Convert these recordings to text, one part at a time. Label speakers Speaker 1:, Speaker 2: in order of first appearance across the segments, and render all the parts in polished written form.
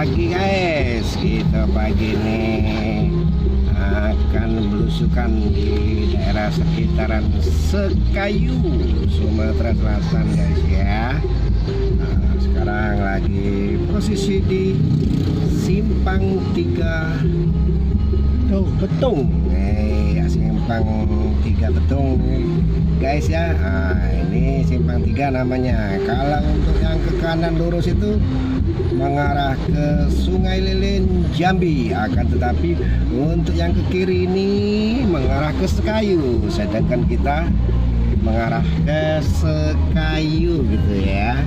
Speaker 1: Pagi guys, kita pagi ini akan belusukan di daerah sekitaran Sekayu, Sumatera Selatan guys ya. Nah, sekarang lagi posisi di Simpang 3 Betung. Ya, Simpang 3 Betung guys ya. Nah, ini Simpang 3 namanya. Kalau untuk yang ke kanan lurus itu mengarah ke Sungai Lilin, Jambi. Akan tetapi untuk yang ke kiri ini mengarah ke Sekayu, sedangkan kita mengarah ke Sekayu gitu ya.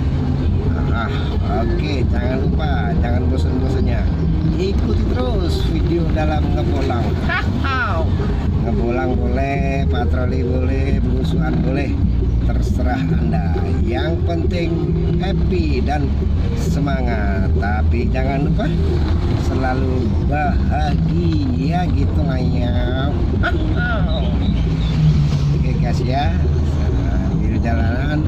Speaker 1: Oke, jangan lupa, jangan bosan-bosannya ikuti terus video dalam ngebolang. Ngebolang boleh, patroli boleh, belusuan boleh, terserah Anda. Yang penting happy dan semangat. Tapi jangan lupa selalu bahagia gitu lah ya. Oke guys ya, sambil jalanan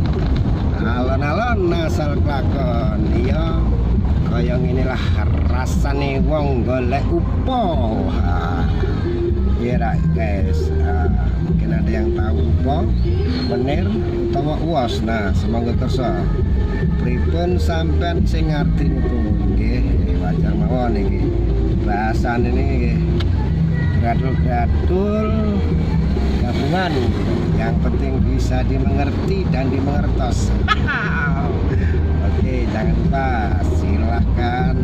Speaker 1: alon-alon asal kelakon. Iya, kaya inilah rasane wong golek upo. Iya lah guys, mungkin ada yang tahu upo, menir utawa uos. Nah, semoga kersa. Pripun sampean sing ngerti niku nggih, wajar mawon iki. Bahasan ini nggih gradul-gradul gabungan. Yang penting bisa dimengerti dan dimengertos. Oke, jangan lupa silahkan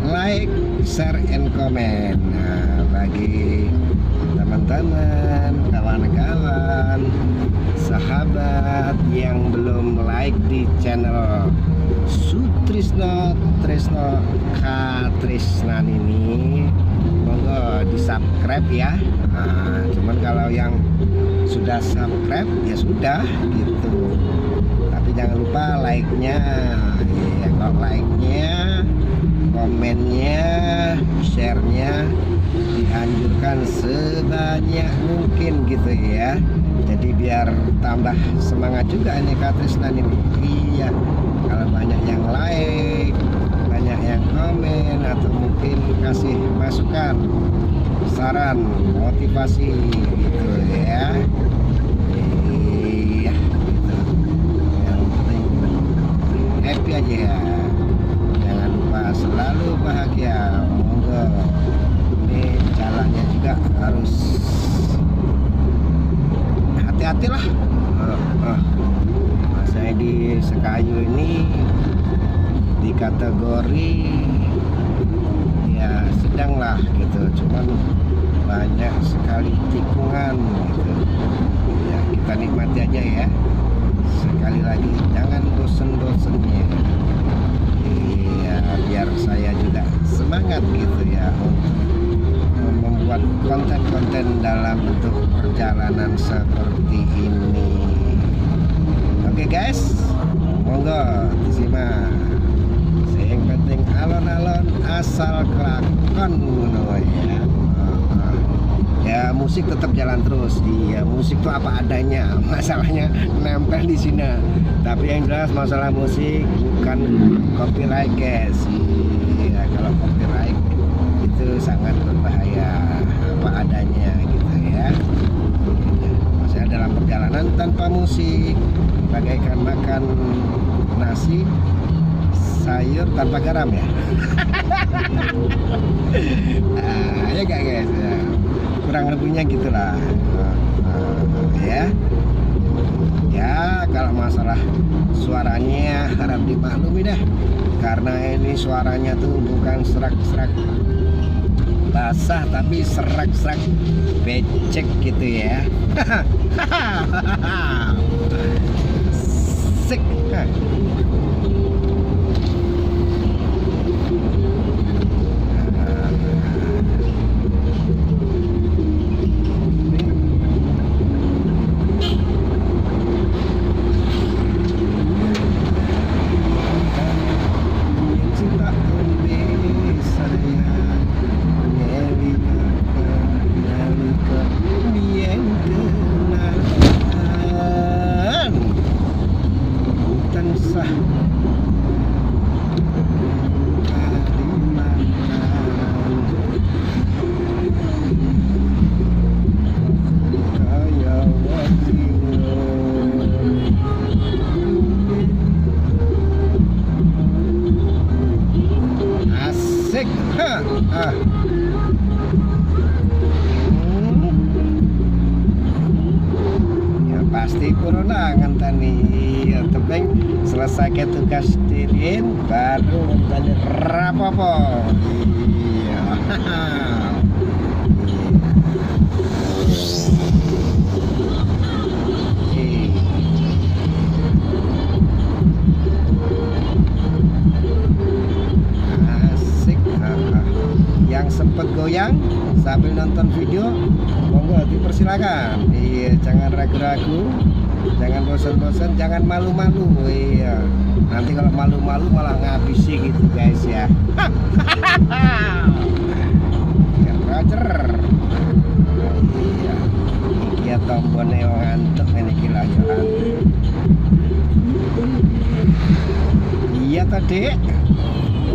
Speaker 1: like, share, and comment. Nah, bagi teman-teman, kawan-kawan, sahabat yang belum like di channel Sutrisno Trisno Katrisnan ini, monggo di subscribe ya. Nah, cuman kalau yang sudah subscribe ya sudah gitu, tapi jangan lupa like-nya ya. Kalau like-nya, komennya, share-nya dianjurkan sebanyak mungkin gitu ya. Jadi biar tambah semangat juga ini Katrisnan ini. Iya, kalau banyak yang like, banyak yang komen, atau mungkin kasih masukan, saran, motivasi gitu ya. Iya gitu. Yang penting happy aja ya. Jangan lupa selalu bahagia. Monggo. Ini jalannya juga harus hati-hati lah. Saya di Sekayu ini di kategori ya sedang lah gitu, cuman banyak sekali tikungan gitu ya. Kita nikmati aja ya. Sekali lagi jangan bosen-bosennya. Iya, biar saya juga semangat gitu ya untuk membuat konten-konten dalam bentuk perjalanan seperti ini. Oke guys, monggo disimak. Yang penting alon-alon asal kelakon ngono ya. Ya musik tetap jalan terus. Iya, musik tuh apa adanya. Masalahnya nempel di sini. Tapi yang jelas masalah musik bukan copyright guys. Iya, kalau copyright itu sangat berbahaya. Apa adanya gitu ya. Masih dalam perjalanan tanpa musik bagaikan makan nasi sayur tanpa garam ya. Ya gak guys ya. Kurang lebihnya gitulah ya. Ya kalau masalah suaranya harap dimaklumi deh, karena ini suaranya tuh bukan serak-serak basah tapi serak-serak becek gitu ya. Sik. Tansah. Ha, ah. Ya pasti purun ngenteni ya tebing selesai ke tugas dirin baru ngenteni rapopo. Iya. Asik. Yang sempet goyang sambil nonton video, monggo dipersilakan. Iya, jangan ragu-ragu, jangan bosan-bosan, jangan malu-malu. Iya, nanti kalau malu-malu malah ngabisi gitu guys ya. Ya, Roger. Iya, iki ya tombone wong ngantuk ngene iki lah ya. Iya ta, Dik?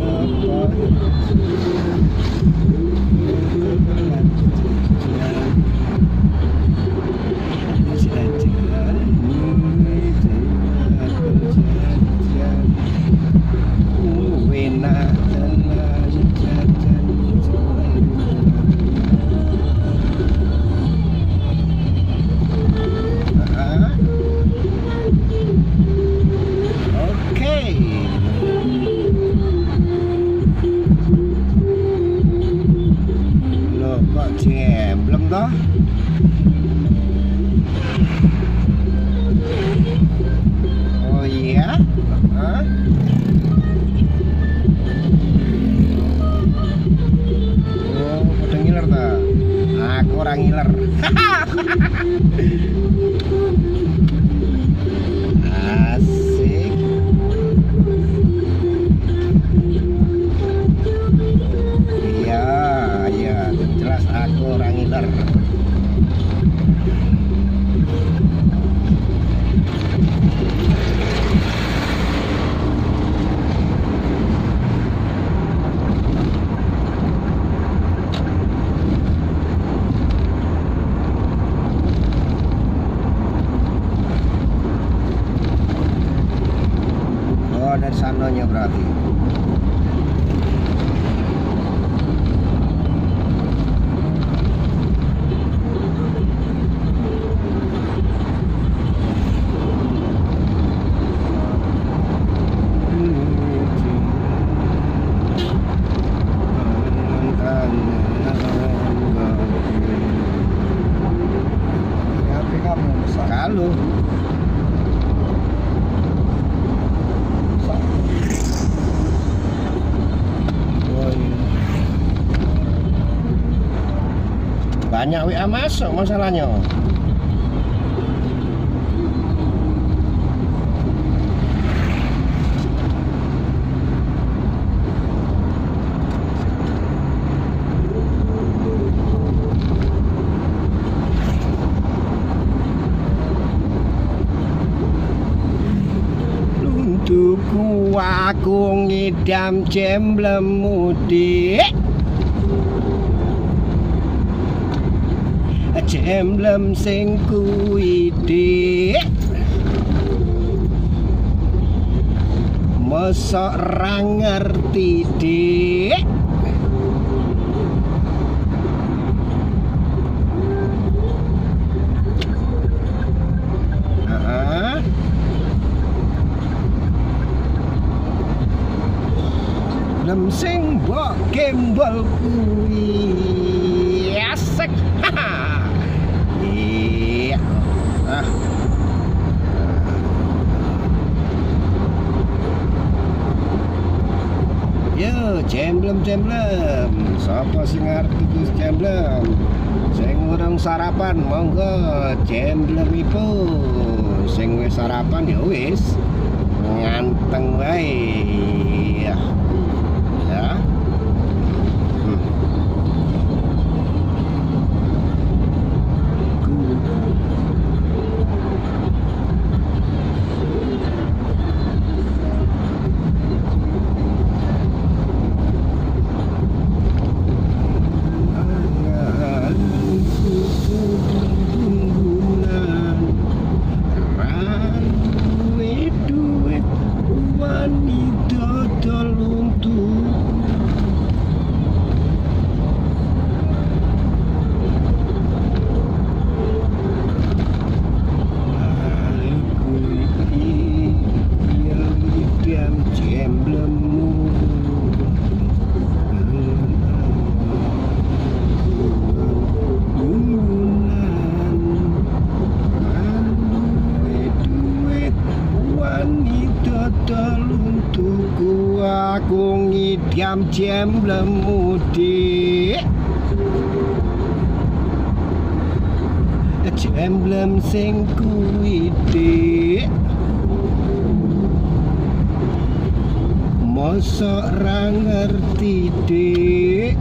Speaker 1: Apa? Oke. Loh, kok jemblem toh? Oh iya? Hah? Oh, padha ngiler ta? Aku ora ngiler. Asik. Iya, iya, jelas aku ora ngiler. Oh, dari sananya berarti.
Speaker 2: HP kamu besar.
Speaker 1: Kalau
Speaker 2: Besar.
Speaker 1: Oh, iya. Banyak WA masuk masalahnya. Luntuku aku ngidam jemblemu dik. Jemblem sing kuwi dik. Mosok ra ngerti dik. Heeh. Lem sing mbok gembol kuwi asik. Iya. Ah. Yo, jemblem jemblem. Sapa sing arep tuku jemblem? Sing urung sarapan monggo jemblemipun. Sing wis sarapan ya wis nganteng wae. Ya. Ya. Duit wani dodol Aku ngidam jemblemu, Dik. Jemblem sing kuwi, Dik. Mosok ra ngerti, Dik?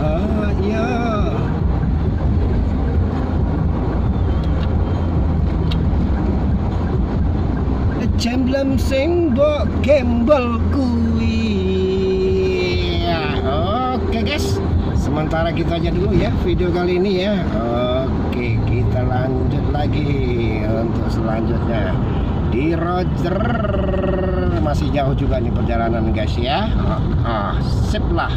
Speaker 1: Ah, iya. Jemblem sing mbok gembel kuwi. Ya, oke guys, sementara gitu aja dulu ya video kali ini ya. Oke, kita lanjut lagi untuk selanjutnya di Roger. Masih jauh juga nih perjalanan guys ya. Sip lah.